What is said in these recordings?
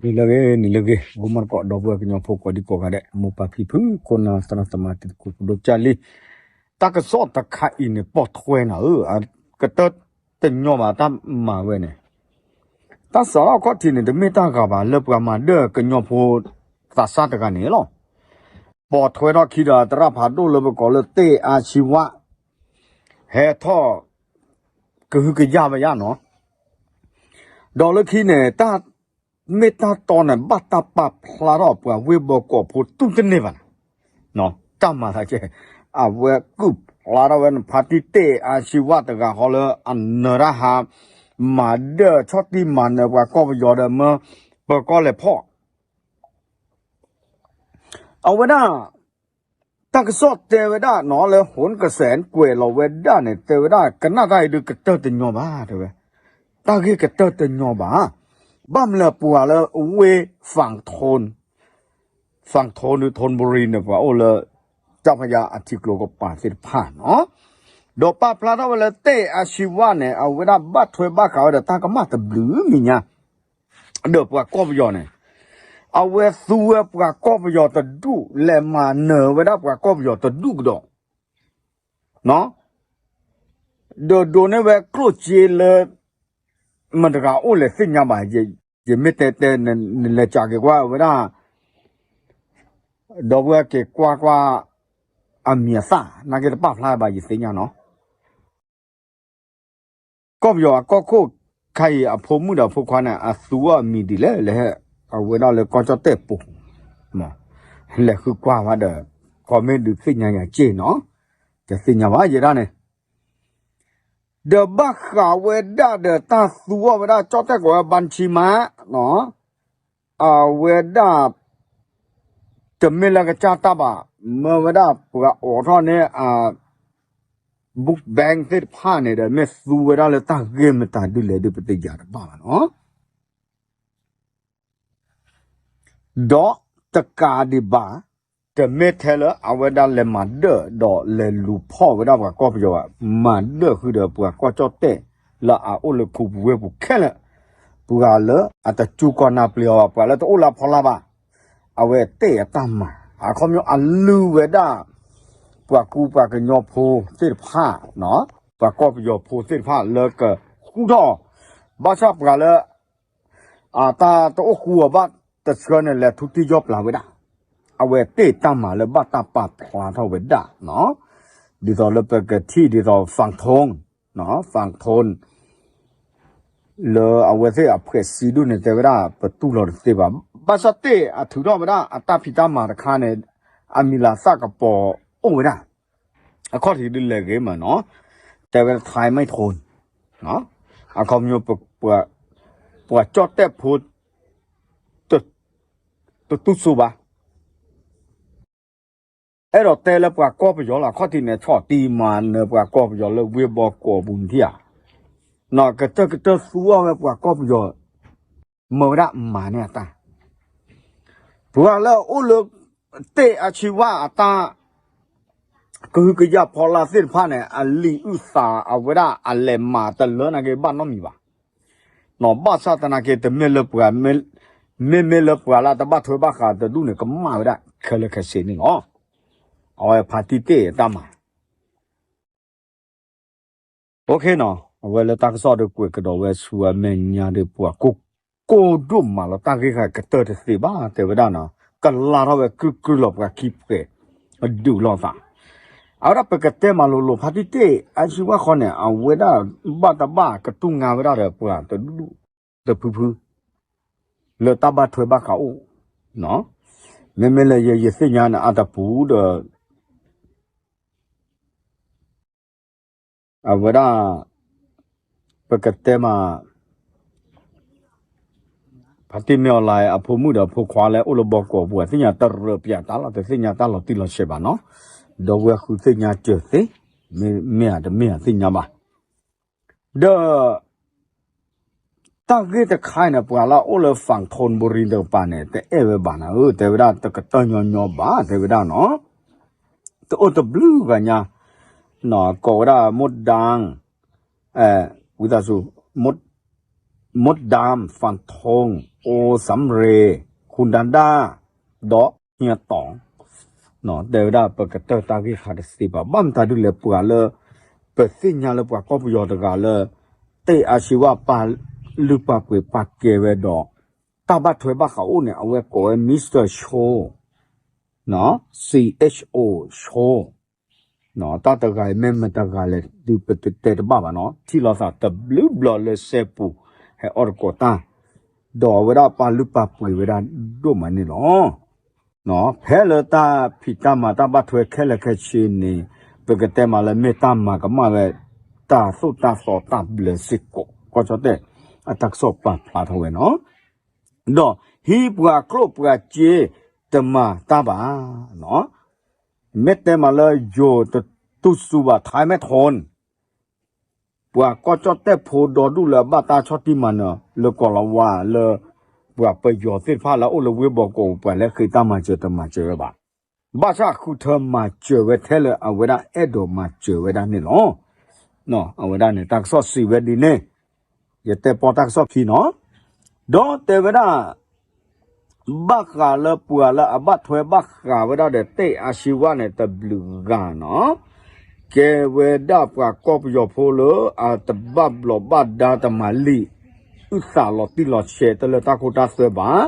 နံၤလၢအဂ့ၤ နံၤလၢအဂ့ၤ ဂီၤမီၢ်တကိး ဒီပုၢ်ဝဲၢ်ကညီဖိကိးဒံကိးဂၤဒဲး မိၢ်ပၢ်ဖံဖု ခိၣ်နၢ်သရၣ်သမါ တံၤသကိး ပဒိၣ်ကၢ်လံ, တၢ်ကစီၣ်တခါအံၤန့ၣ် ပိာ်ထွဲနၤဧၢ, ကတၢၢ်တညီဘၣ် တၢ်မၤဝဲန့ၣ်, တၢ်စးထီၣ်အခီၣ်ထံးန့ၣ် တမ့ၢ်တၢ်ဂၤဘၣ် လၢပှၤမၤဒၢၣ်ကညီဖိသးစၢ်တဂၤန့ၣ်လီၤ. ပိာ်ထွဲထီၣ်ခံဒီး သရၣ်ဖးဒိၣ်လၢပကိးလၢ သ့ၣ်အါဆံဝါ ဟဲထီၣ် ကဟုကယာ်ဝဲယါနီၤ, ဒီးလၢခံန့ၣ် တၢ်မ့ၢ်တၢ်တီန့ၣ် ဘၣ်တၢ်ပာ်ဖျါထီၣ်ပှၤဝ့ၢ်ဘီကီးဖိတူၢ်တန့ၢ်ဘၣ်န့ၣ်, တၢ်မၤသးကဲ, အဝဲကုၢ်ဖျါထီၣ်ဝဲန့ၣ် ဖါတံၢ်သ့ၣ်အါဆံဝါတဂၤဃီလၢအနၢၤတၢ်ဟါ မၤဒၢၣ်ဆီၣ်တံၢ်မၤနၢၤပှၤကီၢ်ပယီၤဒီးမၢ ပၢၤကီၢ်လဲၤဖီၣ် အဝဲဒၣ် တၢ်ကစီၣ်တဲဝဲဒၣ်နီၤ လၢ ဟိၣ်ကစဲၣ် ကွဲးလီၤဝဲဒၣ်န့ၣ် တဲဝဲဒၣ် ကနၣ်တၢ်အံၤဒုးကတၢၢ်တညီဘၣ် တဲဝဲ, တၢ်ဂ့ၢ်ကတၢၢ်တညီဘၣ်, ဘၣ်မနုၤပှၤလၢဝ့ၢ် ဖၣ်ထူၣ် ဖၣ်ထူၣ်ဒုး ထူၣ်ဘရံၤန့ၣ် ပှၤအိၣ်လၢ ကၠၣ်ဖယါအထံကျိကပၤသ့ၣ်တဖၣ်နီၤ, ဒီးပာ်ဖျါထီၣ်ဝဲလၢ သ့ၣ်အါဆံဝါန့ၣ် အဝဲဒၣ်ဘၣ်ထွဲဘၣ်ဃးဝဲဒီးတၢ်ကမၣ်တဘျုးမံၤညါ ဒီးပှၤကီၢ်ပယီၤန့ၣ်, အဝဲသူဝဲပှၤကီၢ်ပယီၤတဒူၣ် လဲၤမၤနၢၤဝဲဒၣ်ပှၤကီၢ်ပယီၤတဒူၣ်ကဒီး, ဒီးဒိးန့ၢ်ဝဲကျိၣ်စ့လၢ မတၤတဂၤအိၣ်လဲၣ်သ့ၣ်ညါဘၣ်, ယမ့ၢ်တဲတဲ နလဲၤစးက့ၤကွၢ်ဝဲဒၣ်, ဒီပုၢ်ဝဲၢ်က့ၤကွၢ်ကွၢ် အမံၤအသၣ် နာ်က့တပာ်ဖျါဘၣ် ယသ့ၣ်ညါနီၤ ကီၢ်ပယီၤအကီၢ်ခိၣ်ခါအံၤ အဖိမုၣ်ဒီးအဖိခွါန့ၣ် အသူအီၤအမံၤဒ်လဲၣ်လဲၣ်, အဝဲဒၣ်လၢကီၢ်ကၠီၣ်တဲၣ်ပူၤ, လဲၤဃုကွၢ်ဝဲဒီး comment ဒုးသ့ၣ်ညါယၤက့ၢ်နီၤ, ယသ့ၣ်ညါဘၣ်ယဲဒၣ်န့ၣ်, ဒီးဘၣ်ဃးဝဲဒၣ်ဒီးတၢ်သူအီၤဝဲဒၣ်ကၠီၣ်တဲၣ်ကိးဝဲ ဘၣ်ဆံမး အဝဲဒၣ် တမ့ၢ်လၢကစၢ်တၢ်ဘၣ်, မၢဝဲဒၣ်ပှၤအိးထီၣ်န့ၢ်အ book bank သ့ၣ်တဖၣ်န့ၣ်ဒီး မ့ၢ်သူဝဲဒၣ်လၢတၢ်ဂ့ၢ်မတၤဒ်လဲၣ်ဒုး ပတယာ်တဘၣ်ဘၣ်နီၤ, ဒီးတကးဒံးဘၣ်, တမ့ၢ်ထဲလၢအဝဲဒၣ်လဲၤမၤဒၢၣ်ဒီးလဲၤလူၤဖီၣ်ဝဲဒၣ်ပှၤကီၢ်ပယီၤဘၣ်, မၤဒၢၣ်ဃုာ်ဒီးပှၤကီၢ်ကၠီၣ်တဲၣ် လၢအအိၣ်လၢခူပူၤဝ့ၢ်ပူၤခဲလၢာ်, ပှၤလၢအတကၠူကီၢ်နၢ်ပျံၤအီၤဘၣ်, ပှၤလၢတအိၣ်လၢအဖီလာ်ဘၣ်, အဝဲသ့ၣ်အတၢ်မၤ အခီပညီအလုၢ်ဝဲဒၣ် ပှၤကူပှၤကညီဖိသ့ၣ်တဖၣ်, ပှၤကီၢ်ပယီၤဖိသ့ၣ်တဖၣ်လၢကဃူထီၣ်, ဘၣ်ဆၣ်ပှၤလၢ အတၢ်တအိၣ်ဃူအီၤဘၣ်တဆၢန့ၣ် လဲၤထူတံၢ်ယီၣ်ပျၢ်ဝဲဒၣ်, အဝဲသ့ၣ်တၢ်မၤလၢဘၣ်တၢ်ပာ်ဖျါထီၣ်ဝဲဒၣ်, ဒ်သိးလၢပကထံၣ်ဒ်သိး ဖၣ်ထူၣ်, ဖၣ်ထူၣ် လၢအဝဲသ့ၣ်အဖှဲးစံဒူၣ်န့ၣ် တဲဝဲဒၣ် ပတူၢ်လိာ်တသ့ဘၣ်, ဘၣ်ဆၣ်သ့ၣ်အထုးထီၣ်ဝဲဒၣ်အတၢ်ဖံးတၢ်မၤတခါန့ၣ် အမံၤလၤသၣ်ကပီၤအိၣ်ဝဲဒၣ်, အခီၣ်ထံးဒုးလဲၤဂ့ၤမးနီၤ, တဲဝဲဒၣ် ထါမ့ၢ်ထူၣ်, အခီပညီ ပှၤကၠီၣ်တဲၣ်ဖိ တတူၢ်စိဘၣ်, အဲၣ်ဒိးတဲလၢပှၤကီၢ်ပယီၤလီၤ, အခီၣ်ထံးန့ၣ် ဆီၣ်တံၢ်မၤနၢၤပှၤကီၢ်ပယီၤလၢဝ့ၢ်ဘီကီးပူၤန့ၣ်ဧါ, ကတၢၢ်ကတၢၢ်သူအီၤဝဲပှၤကီၢ်ပယီၤ, မၢဝဲဒၣ်မၤန့ၢ်အတၢ် ပှၤလၢအအိၣ်လၢ သ့ၣ်အါဆံဝါအတၢ် ကဟုကယာ်ဖီလာ်သ့ၣ်တဖၣ်န့ၣ် အလံာ်အုၣ်သးအဝဲဒၣ်အလဲၤမၤတလၢနာ်က့ဘၣ်နီတမံၤဘၣ်, ဘၣ်ဆၣ်သနာ်က့ တမ့ၢ်လၢပှၤ မ့မ့ၢ်လၢပှၤလၢအတဘၣ်ထွဲဘၣ်ဃးတဒူၣ်န့ၣ် ကမၣ်ဝဲဒၣ်ခဲလၢာ်ခဲဆ့န့ၣ်လီၤ. အဝဲဖါတံၢ်သ့ၣ်အတၢ်မၤ အဝဲလၢတၢ်ကစီၣ်ဒီးကွဲးကဒီးဝဲဆူအမဲာ်ညါဒီး ပှၤကိးဒိၣ်မးလီၤတၢ်ဂ့ၢ်ဃာ်ကတၢၢ်တသ့ဘၣ် တဲဝဲဒၣ်နီၤ, ကလါထီၣ်ဝဲကုၢ်ကုၢ်လီၤပှၤခံဖှဲး ဒုးလိာ်သး, အဝဲဒၣ်ပကတဲမၤလိၤလိၤ ဖါတံၢ်သ့ၣ်အါဆံဝါဃီန့ၣ် အဝဲဒၣ်ဘၣ်တဘၣ်ကတူၢ်ငါဝဲဒၣ်ဒီးပှၤတဒူၣ်တဖုဖု လၢတၢ်ဘၣ်ထွဲဘၣ်ဃးအိၣ်, မ့မ့ၢ်လၢယယသ့ၣ်ညါန့ၣ် အတပူၤဒီး အဝဲဒၣ် ပကတဲမး ဖါတံၢ်မ့ၢ်အီၤလၢအဖိမုၣ်ဒီးအဖိခွါလၢအိၣ်လၢဘီကီးပူၤ အသ့ၣ်ညါတရၢးပၠးတၢ်လီၤ တသ့ၣ်ညါတၢ်လီၤတံၢ်လီၤဆဲးဘၣ်နီၤ, ဒီပုၢ်ဝဲၢ်ဃုသ့ၣ်ညါစၢၤသ့, မ့ၢ်အတမ့ၢ်အသ့ၣ်ညါဘၣ်, ဒီး တၢ်ဂ့ၢ်တခါအံၤန့ၣ် ပှၤလၢအအိၣ်လၢ ဖၣ်ထူၣ်ဘိရံတကပၤန့ၣ် တအဲၣ်ဝဲဘၣ်နၤဧၢ, တဲဝဲဒၣ်တကတၢၢ်ညီညီဘၣ် တဲဝဲဒၣ်နီၤ, တအိၣ်တဘျုးဂၤညါ, ကိးဝဲဒၣ် မူဒါ, ဝံသးစူၤ, မူ မူဒါမ် ဖၣ်ထူၣ် အိၣ်စၣ်ရ့ၣ် ခူဒၤဒၣ် ဒီးဟံၣ်တီၣ် တဲဝဲဒၣ်ပကတၢၢ်တၢ်ဂ့ၢ်ခါတသ့ဘၣ်. ဘၣ်မတၤဒုလဲၣ် ပှၤလၢ ပသ့ၣ်ညါလၢပှၤကီၢ်ပယီၤတဂၤလၢ တ့ၢ်အါဆံဝၣ်ပာ်လုၢ်ပာ်ပှ့ၤပာ်ကဲဝဲဒီး တၢ်ဘၣ်ထွဲဘၣ်ဃးအိၣ်န့ၣ် အဝဲကိးဝဲ Mister Cho, Cho, တၢ်တဂၤအံၤမ့ၢ်မတၤတဂၤလဲၣ် ဒုးပတဲတဘၣ်ဘၣ်နီၤ. ထံၣ်လိာ်သးတဘျုးဘျီလၢစဲပူၤ ဟဲအီၣ်တကိးတၢ် ဒီးအဝဲဒၣ်ပာ်လုၢ်ပာ်ပှ့ၤဝဲဒၣ်ဒိၣ်မးန့ၣ်လီၤ. ဖဲလၢတၢ်ဖံးတၢ်မၤတၢ်ဘၣ်ထွဲခဲလၢာ်ခဲဆ့န့ၣ် ပကတဲမးလၢမ့ၢ်တၢ်မၤကမၣ်ဝဲ တၢ်သိၣ်တၢ်သီတၢ်ဘျၢစ့ၢ်ကီး ကီၢ်ကၠီၣ်တဲၣ် အတၢ်ကစီၣ်ပာ်ဖျါထီၣ်ဝဲနီၤ. ဒီးဟံးပှၤကျိၣ်ပှၤစ့တမၤတၢ်ဘၣ် မ့ၢ်တဲမးလၢယိၤတတူၢ်စူၤဘၣ် ထါမဲၣ်ထိၣ် ပှၤကီၢ်ကၠီၣ်တဲၣ်ဖိဒီဒူၣ်လၢအဘၣ်တၢ်ဆီၣ်တံၢ်မၤနၢၤ လၢကီၢ်လီၤဝါလၢ ပှၤပယီၤသ့ၣ်တဖၣ်လၢအအိၣ်လၢဝ့ၢ်ဘီကီး ပှၤလၢဃ့တၢ်မၤစၢၤတမၤစၢၤဝဲဘၣ်. ဘၣ်ဆၣ်ဃုထၢမၤစၢၤဝဲထဲလၢအဝဲဒၣ်အဲၣ်ဒိးမၤစၢၤဝဲဒၣ်န့ၣ်လီၤ. အဝဲဒၣ်န့ၣ် တၢ်ကစီၣ်စံးဝဲဒ်န့ၣ် ယတဲပီတၢ်ကစီၣ်ခံနီၤ. ဒီးတဲဝဲဒၣ် ဘၣ်ဃးလၢပှၤလၢအဘၣ်ထွဲဘၣ်ဃးဝဲဒၣ်ဒီးတ့ၢ်အါဆံဝၣ်န့ၣ် တဘျုးဂၤနီၤ, ကဲဝဲဒၣ်ပှၤကီၢ်ပယီၤဖိလၢအတဘၣ်ဘျီးဘၣ်ဒါတမၤလံာ် အုၣ်သးလီၤတံၢ်လီၤဆဲးတလၢတၢ်ခိတၢ်သွဲဘၣ်,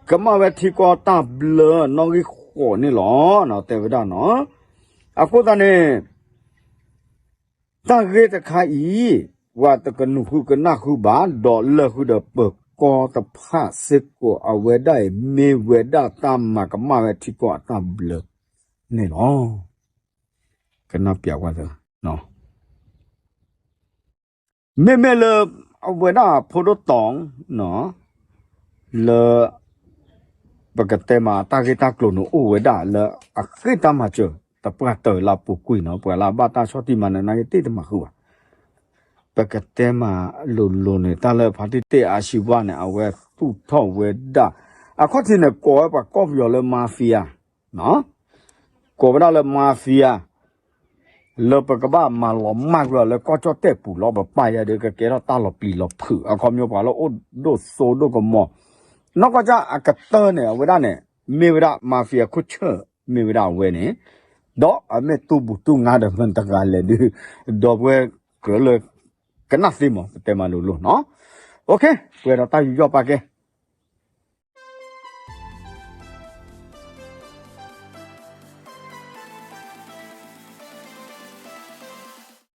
ကမၣ်ဝဲထံကီၢ်တၢ်ဘျၢနီၣ်ဂံၢ်ဃိးန့ၣ်လီၤ. တဲဝဲဒၣ်နီၤ, အဃိသတးန့ၣ် တၢ်ဂ့ၢ်တခါအံၤ ပှၤတကနူာ်ဃုကနၣ်ဃုဘၣ် ဒီးလၢာ်ဃုာ်ဒီးပၢၤကီၢ်တဖၣ်စ့ၢ်ကီး အဝဲဒၣ်အံၤ မ့ၢ်ဝဲဒၣ်တၢ်မၤကမၣ်ဝဲထံကီၢ်အတၢ်ဘျၢန့ၣ်လီၤ. ကနၣ်ပျးဝဲသၢ မ့မ့ၢ်လၢ အဝဲဒၣ်ဖိဒိၣ်တီၤ လၢ ပကတဲမးတၢ်ဂ့ၢ်တၢ်ကျိၤန့ၣ်အိၣ်ဝဲဒၣ်လၢအဃ့တၢ်မၤစၢၤ တပှၢ်တၢၢ်လၢအပူၤကွံာ်နီၤ, ပှၤလၢအဘၣ်တၢ်ဆီၣ်တံၢ်မၤနၢၤနာ်က့တ့ၢ်တမၤဃုာ်ဘၣ်. ပကတဲမးလိၤလိၤန့ၣ် တၢ်လၢဖါတံၢ်တ့ၢ်အါဆံဝၣ်န့ၣ် အဝဲသူၣ်ထီၣ်ဝဲဒၣ် အခီၣ်ထံးန့ၣ် ကိးဝဲပှၤကီၢ်ပယီၤလၢ mafia ကိးဝဲဒၣ်လၢ mafia လၢပကဘၣ်မၤလီၤမၢ်ကွံာ်အီၤလၢကီၢ်ကၠီၣ်တဲၣ်ပူၤလီၤ. ပပာ်ယၤဒီးကကဲထီၣ်တၢ်လီၤပျံၤလီၤဖုး အခီပညီပှၤလၢအိၣ်ဒိၣ်စိဒိၣ်ကမီၤ နီၢ်ကီၢ်ကၠၢ်အကတၢၢ်န့ၣ် အဝဲဒၣ်န့ၣ် မ့ၢ်ဝဲဒၣ် mafia ခိၣ်ဆၢၣ် မ့ၢ်ဝဲဒၣ်အဝဲန့ၣ်, ဒီးအမ့ၢ်တူၢ်ဘူးတူၢ်ငါဒီးမတၤတဂၤလဲၣ်ဒုး ဒီပုၢ်ဝဲၢ်ကြၢးလၢ ကနၣ်သ့မး ပတဲမးလိၤလိၤနီၤ. ပှဲၤဒီးတၢ်ယူးယီၣ်ပာ်ကဲ